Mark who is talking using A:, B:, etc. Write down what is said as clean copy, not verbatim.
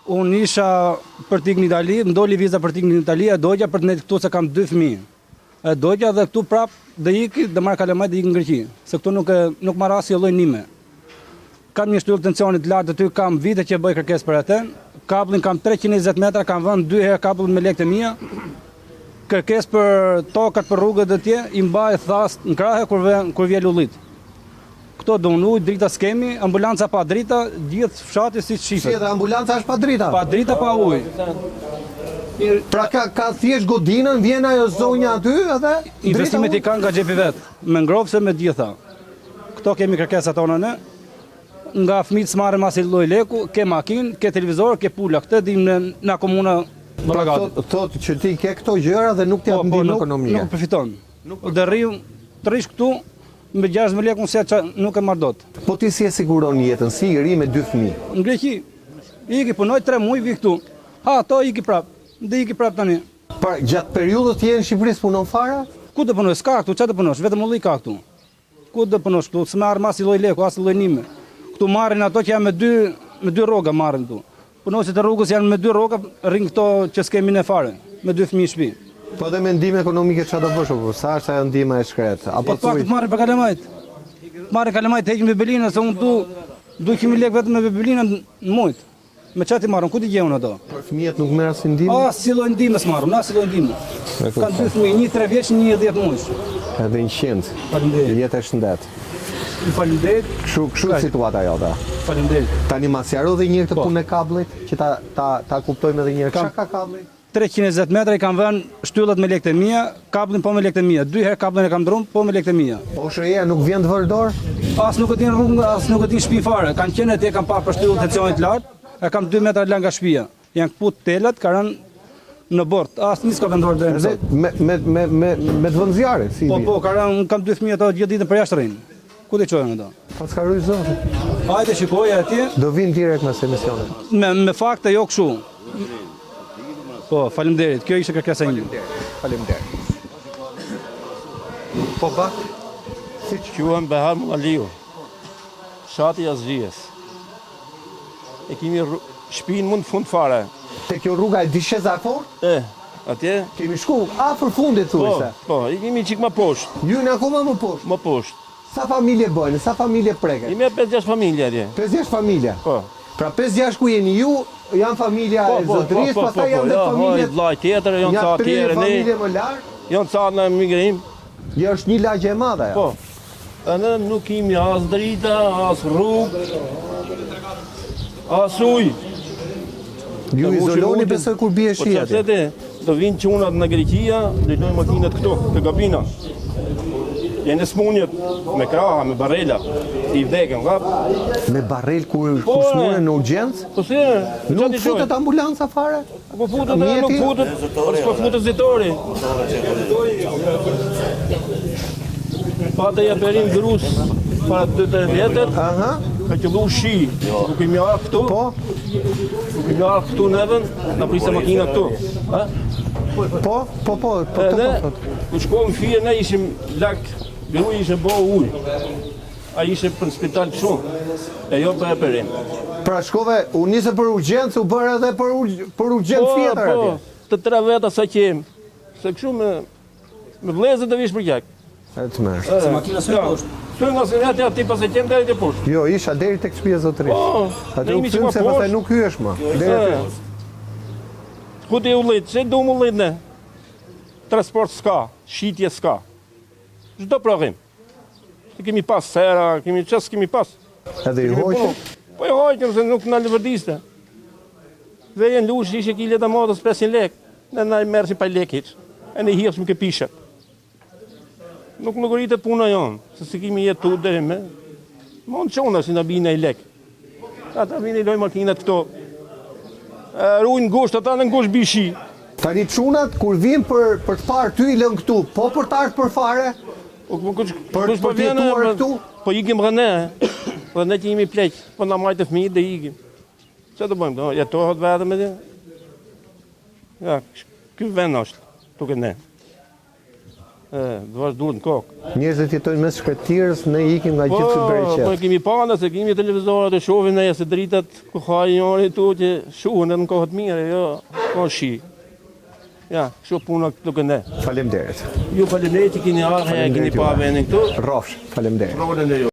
A: Unë isha për të ikë në Itali, më doli viza për të ikë në Itali, e dogja për të nejtë këtu se kam dy fëmijë. E dogja dhe këtu prap do iki, do marr kalamajt dhe iki në Greqi, se këtu nuk e nuk marr asnjë lloj ndihme. Kam një shtyllë tensionit të lartë aty, kam vite që bëj kërkesë për atë. Kabllin kam 320 metra, kam vënë dy herë kabllin me lekët e mia. Kërkesë për tokat, për rrugët e tje, i mbaj thasë në krahë kur vjen kur vjen ullit. Këto duan ujë, drita s'kemi, ambulanca pa drita, gjithë fshati siç
B: shifet. Si edhe ambulanca është pa drita?
A: Pa drita, pa ujë.
B: Pra ka ka thjesht godinën, vjen ajo zonja aty edhe
A: Investimet i kanë nga xhepi vet, me ngrohëse me gjitha. Këto kemi kërkesat tona ne. Nga fëmijët s'marrim asnjë lloj leku, ke makinë, ke televizor, ke pula, këtë dimë ne na komuna
B: Pra thotë thot që ti ke këto gjëra dhe nuk t'jap po, po, ndihmë ekonomike.
A: Nuk përfiton. Nuk përfiton. Dhe rri, të rrish këtu me 60 lekë unë s'e nuk e marr dot.
B: Po ti si e siguron jetën, si i ri me dy fëmijë?
A: Në Greqi. Iki punoj 3 muaj vi këtu. Ha ato iki prap. Dhe iki prap tani.
B: Pra gjatë periudhës që je në Shqipëri s'punon fare?
A: Ku do punoj? S'ka këtu, çfarë do punosh? Vetëm ulli ka këtu. Ku do punosh këtu? S'marrim asnjë lloj leku, asnjë lloj ndihme. Këtu marrin ato që janë me dy me dy rroga marrin këtu. Punonjësit e rrugës janë me dy rroga, rrinë këto që s'kemi ne fare, me dy fëmijë në shtëpi.
B: Po dhe me ndihmë ekonomike çfarë do bësh, po sa është ajo ndihma e shkretë?
A: Apo po pak të marrin për kalamajt. Marrin kalamajt, heqin bebelina se unë du 200 lekë vetëm me bebelina në muj. Me ça t'i marr unë, ku t'i gjej unë
B: ato? Për fëmijët nuk merr asnjë ndihmë?
A: Asnjë lloj ndihme s'marr unë, asnjë lloj ndihme. Kam dy fëmijë, një 3 vjeç, një 10 muajsh.
B: Edhe një qind. Faleminderit. Jetë e shëndet.
A: Ju faleminderit.
B: Kështu, kështu situata jote.
A: Faleminderit.
B: Tani ma sqaro edhe një herë këtë po. punën e kabllit, që ta ta ta kuptojmë edhe një herë. Çka ka
A: kablli? 320 metra i kam vënë shtyllat me lekët e mia, kabllin po me lekët e mia. Dy herë kabllin e kam ndrru, po me lekët e mia.
B: OSHEE-ja nuk vjen të vërë dorë?
A: As nuk e din rrugën, as nuk e din shtëpinë fare. Kanë qenë atje, kanë parë për shtyllën e tensionit të lartë. E kam 2 metra larg nga shtëpia. Janë këput telat, ka rënë në bord. Asnjë s'ka vënë dorë deri më
B: sot. Me me me me me të vënë zjarrin,
A: si i Po po, ka rënë, unë kam dy fëmijë ato gjithë ditën përjashta rrinë. Ku t'i çojmë
B: ato? Po s'ka rujt
A: zoti. Hajde shikoje atje.
B: Do vim direkt mas emisionit.
A: Me me fakte jo kështu. Po, faleminderit. Kjo ishte kërkesa
B: ime. Faleminderit. Po ba.
C: Si quhem Behar Mullaliu. Fshati Jazxhies. E kemi shpinë mu në fund fare.
B: Te kjo rruga e disheza e
C: fortë? E, atje.
B: Kemi shku afër fundit
C: thuajse. Po, po, i kemi çik më
B: poshtë. Ju jeni akoma më poshtë?
C: Më poshtë.
B: Sa familje bëjnë, sa familje preken?
C: Jemi 5-6 familje atje.
B: 5-6 familje?
C: Po.
B: Pra 5-6 ku jeni ju, janë familja
C: po,
B: e
C: po,
B: zotërisë,
C: po, po,
B: pastaj
C: po,
B: janë dhe
C: jo,
B: familjet...
C: Jo, vllai tjetër, janë ca tjerë,
B: ne... familje më larg?
C: Janë ca në migrim.
B: Jo, është një lagje e madhe,
C: Po. Edhe nuk kemi as drita, as rrugë, as
B: ujë. Ju izoloni besoj kur bie
C: shi po,
B: atje.
C: Po do vinë çunat nga Greqia, do i lojnë makinat këtu, te kabina. Janë smunjet me kraha, me barrela, i vdekën,
B: kap. Me barrel kur, po, kur smuren në urgjencë?
C: Po si,
B: Nuk futet ambulanca fare?
C: Po futet edhe nuk futet, po s'po futet zitori. Pata operim grus para 2-3 vjetët,
B: Aha.
C: ka qëllu shi, nuk kemi ardhë këtu,
B: Po,
C: nuk kemi ardhë këtu neve, na priste makina këtu.
B: Ha? po, po, po, po,
C: Edhe,
B: po, po.
C: kur shkojmë fije, ne ishim lak, gruaja ishte bo ujë. Ai ishte për spital kështu, e jo për operim.
B: Pra shkove, u nise për urgjencë, u bërë edhe për, ur, për urgjencë
C: Po,
B: tjetër
C: po,
B: atje.
C: të tre veta sa qemë. Se kështu me, me vllezër të vish për gjak.
B: E të merë.
A: Se makina s'hyn poshtë.
C: S'hyn nga se atje aty pas e qemë deri te poshtë.
B: Jo, isha deri tek shtëpia e zotërisë.
C: Po,
B: Aty
C: ne
B: u
C: jemi
B: kthyem
C: çik
B: se
C: më
B: pastaj
C: poshtë.
B: nuk hyesh më. Deri aty.
C: Ku ti ullit, se duam ullit ne? Transport s'ka, shitje s'ka. Çdo prodhim. Se kemi pas sera, kemi çfarë s'kemi pas.
B: Edhe i hoqën?
C: Po i hoqëm se nuk na leverdiste. Dhe në Lushnjë ishe kile domates 500 lek. Ne na i merrshim pa lek hiç. E ne hidhshim ke pishat. Nuk llogaritet puna jonë, se si kemi jetu deri me. Mund çona si na bina i lek. Ata vinë i lojnë makinat këto. Rujnë në gusht, ata në gusht bi shi.
B: Tani çunat kur vijnë për për të parë ty i lënë këtu, po për të ardhur për fare?
C: Po po kush
B: për
C: kush po
B: për të
C: vjen
B: jetuar
C: po,
B: këtu?
C: Po ikim dhe ne. Dhe ne që jemi pleq, po na majtë fëmijët dhe ikim. Çfarë do bëjmë? Do jetohet vetëm edhe. Ja, ky vend është, duket ne. E, do vash duhet në kokë.
B: Njerëzit jetojnë mes shkretirës, ne ikim nga gjithë ky
C: Po,
B: bereqet.
C: po e kemi pa, nëse kemi televizorët e shohim ne se dritat ku ha njëri tu që shuhen edhe në kohë të mirë, jo, ka shi. Ja, kështu puna këtu këne.
B: Faleminderit.
C: Ju faleminderit që keni ardhur e keni pa vendin këtu.
B: Rrofsh, faleminderit.
C: Rolën e ju.